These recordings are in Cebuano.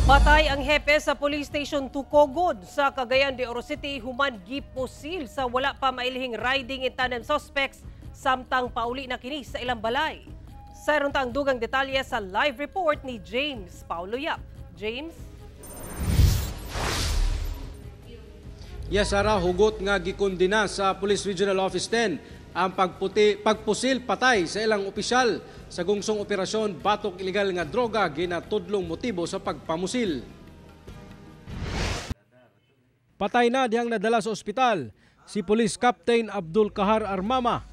Patay ang hepe sa Police Station 2 Cogon sa Cagayan de Oro City human gipusil sa wala pa mailhing riding in tandem suspects samtang pauli na kini sa ilang balay. Sayron ta ang dugang detalye sa live report ni James Paulo Yap. James? Yes, Sarah, hugot nga gikondena sa Police Regional Office 10 ang pagpusil patay sa ilang opisyal sa gungsong operasyon batok ilegal nga droga ginatudlong motibo sa pagpamusil. Patay na dihang nadala sa ospital si Police Captain Abdul Kahar Armama,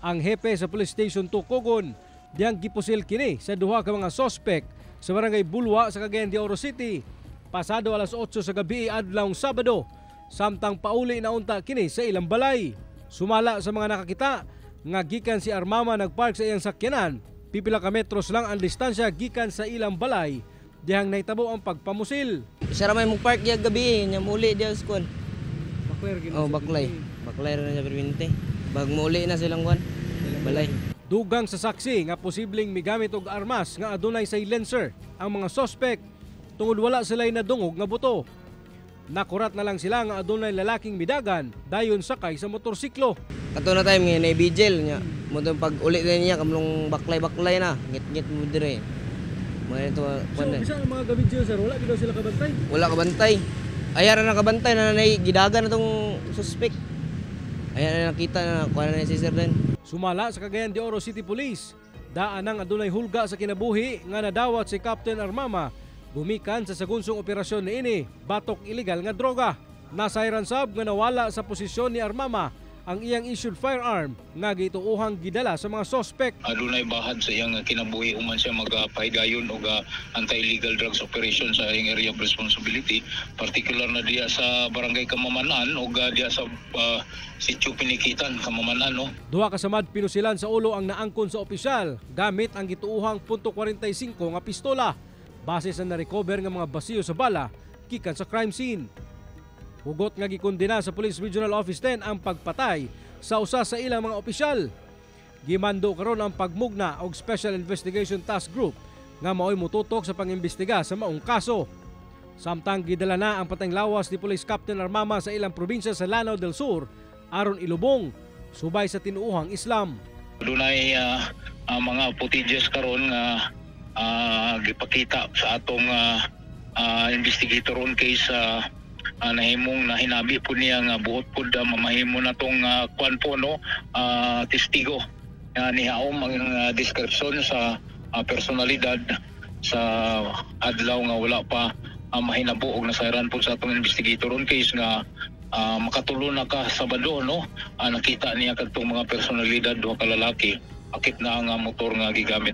ang hepe sa Police Station 2 Cogon, dihang gipusil kini sa duha ka mga sospek sa Barangay Bulwa sa Cagayan de Oro City pasado alas 8 sa gabi adlawng Sabado, samtang pauli na unta kini sa ilang balay. Sumala sa mga nakakita nga gikan si Armama nagpark sa iyang sakyanan, pipila ka metros lang ang distansya gikan sa ilang balay dihang nahitabo ang pagpamusil. Siya ra may mo park diya gabi, nya muli diya sa kuan. Baklay Oh, baklay. Baklay ra na siya perminti. Bag muli na silang kuan. Balay. Dugang sa saksi nga posibleng migamit og armas nga adunay silencer ang mga sospek tungod wala sila'y nadungog nga buto. Nakurat na lang sila nga adunay lalaking midagan dayon sakay sa motorsiklo. Kato na time nga na vigil nya. Mo pag uli na niya kamlong baklay-baklay na, ngit-ngit mo dire. Mo ito kuan na. Bisan ang mga gabidyo, sir, wala gid sila kabantay. Wala kabantay. Ayara na kabantay na nanay gidagan na tong suspect. Ayan na nakita na kuan na si sir din. Sumala sa Cagayan de Oro City Police, daan ang adunay hulga sa kinabuhi nga nadawat si Captain Armama gumikan sa sagunsong operasyon niini batok illegal nga droga. Nasayran sab nga nawala sa posisyon ni Armama ang iyang issued firearm nga gituohang gidala sa mga sospek. Adunay bahad sa iyang kinabuhi human siya magapahigayon og anti-illegal drugs operation sa iyang area of responsibility, particular na diya sa Barangay Kamamanan og diya sa Sitio Pinikitan, Kamamanan, no. Duha ka samad pinusilan sa ulo ang naangkon sa opisyal gamit ang gituohang .45 nga pistola base sa na-recover nga mga basiyo sa bala gikan sa crime scene. Hugot nga gikondena sa Police Regional Office 10 ang pagpatay sa usa sa ilang mga opisyal. Gimando karon ang pagmugna og Special Investigation Task Group nga maoy motutok sa pangimbestiga sa maong kaso. Samtang gidala na ang patayng lawas ni Police Captain Armama sa ilang probinsya sa Lanao del Sur aron ilubong subay sa tinuohang Islam. Dunay mga footages karon nga gipakita sa atong investigator on case, nahimong nahinabi po niya nga buot pud mamahimo na tong kwan po, no, testigo nihaom ang description sa personalidad sa adlaw nga wala pa mahinabo og nasayran po sa atong investigator on case nga makatulo na ka Sabado, no, nakita niya kadtong mga personalidad, duha ka lalaki akit na ang motor nga gigamit.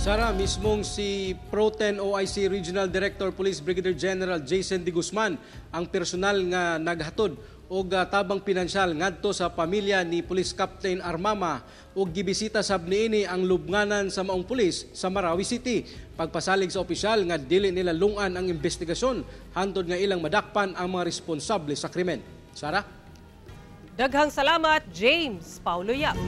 Sara, mismong si Pro 10 OIC Regional Director Police Brigadier General Jason De Guzman ang personal nga naghatod og tabang pinansyal ngadto sa pamilya ni Police Captain Armama ug gibisita sab niini ang lubnganan sa maong pulis sa Marawi City. Pagpasalig sa opisyal nga dili nila lungan ang investigasyon hantod nga ilang madakpan ang mga responsable sa krimen. Sara? Daghang salamat, James Paulo Yap.